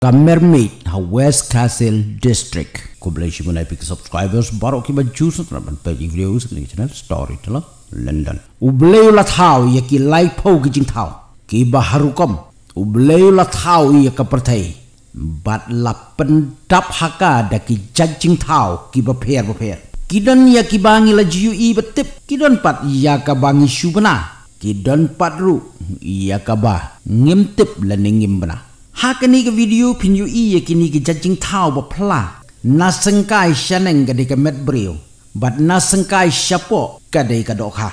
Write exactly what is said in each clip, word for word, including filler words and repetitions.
Ka Mermaid ha West Khasi Hills District. Khublei shibun ïa phi ki subscribers baroh kiba ju sngewtynnat ban peit ïa ki videos ha kane ka channel Storyteller London. U Blei u la thaw ïa ki laiphew ki jingthaw kiba ha rukom. U Blei u la thaw ïa ka pyrthei bad la pyndap ha ka da ki jait jingthaw kiba pher bapher. Ki don ïa kiba ngi la ju ïohi ba tip, ki don pat ïa kaba ngi shu bna, ki don pat ruh ïa kaba ngim tip lane ngim bna. Ha kane ka video phin ïohi ïa kine ki jait jingthaw ba pla. Na syngkai shaneng ka dei ka met briew bad na syngkai shapoh ka dei ka dohkha.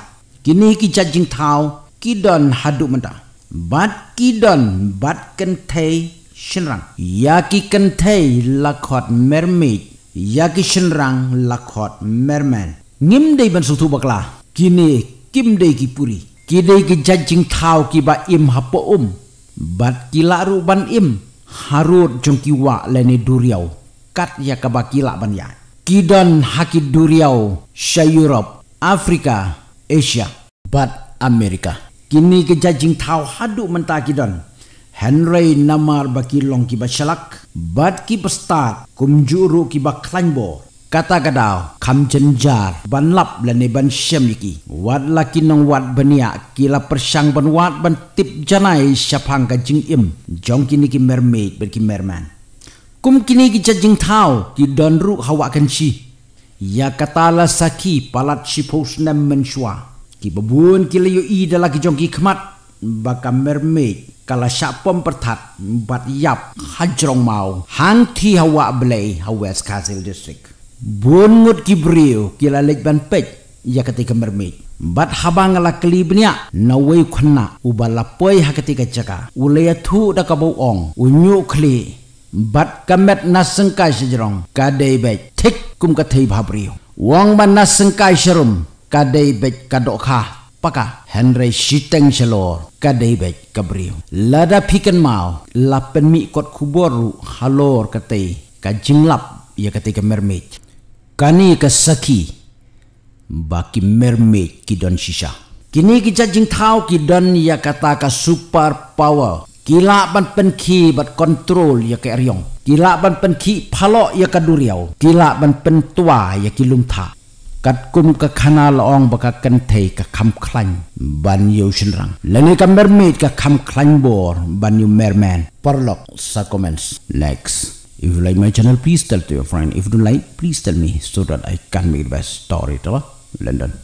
Kine ki jait jingthaw ki don haduh mynta bad ki don bad kynthei shynrang. Ïa ki kynthei la khot mermaid, ïa ki shynrang la khot merman. Ngim dei ban sngewthuh bakla, kine kim dei ki puri. Ki dei ki jait jingthaw kiba im hapoh um bad ki lah ruh ban im harud jong ki wah lane duriaw kat ïa kaba ki lah ban ïaid. Ki don ha ki duriaw sha Europe, Africa, Asia bad America. Kine ki jait jingthaw haduh mynta ki don, hynrei namar ba ki long kiba shlak bad kiba stad, kumjuh ruh kiba khlaiñ bor, kata ka daw kham jynjar ban lap lane ban shem ïa ki. Wat la ki nongwad bniah ki la pyrshang ban wad ban tip janai shaphang ka jingim jong kine ki mermaid bad ki merman. Kum kine ki jait jingthaw ki don ruh ha Wah Kynshi. Ïa kata la sakhi palat shiphew snem mynshuwa. Kiba bun ki la ïohi da la ki jong ki khmat ba ka mermaid ka la shah pom pyrthat bad ïap ha jrong maw hangthie ha Wah Blei ha West Khasi Hills District. Bun ngut ki briew ki la leit ban peit ïa katei ka mermaid. Bad haba nga la kylli bniah na uwei u khynnah uba la poi ha katei ka jaka, u la ïathuh da kaba u ong, u ñiuh khlieh bad ka met na syngkai shajrong ka dei beit thik kum ka thei bhabriew. U ong ba na syngkai sharum ka dei beit ka dohkha paka, hynrei shiteng shalor ka dei beit ka briew. Lada phi kynmaw, la pynmih kot khubor ruh halor katei ka jinglap ïa katei ka mermaid. Kane ka sakhi ba ki mermaid ki don shisha. Kine ki jait jingthaw ki don ïa kata ka super power. Ki lah ban pynkhie bad control ïa ka eriong. Ki lah ban pynkhih phaloh ïa ka duriaw. Ki lah ban pyntwa ïa ki lum thah. Katkum ka khana la ong ba ka kynthei ka kham khlaiñ ban ïa u shynrang, lane ka mermaid ka kham khlaiñ bor ban ïa u merman. Paralok sa comments. Next. If you like my channel, please tell to your friend. If you don't like, please tell me so that I can make the best story. Tala, London.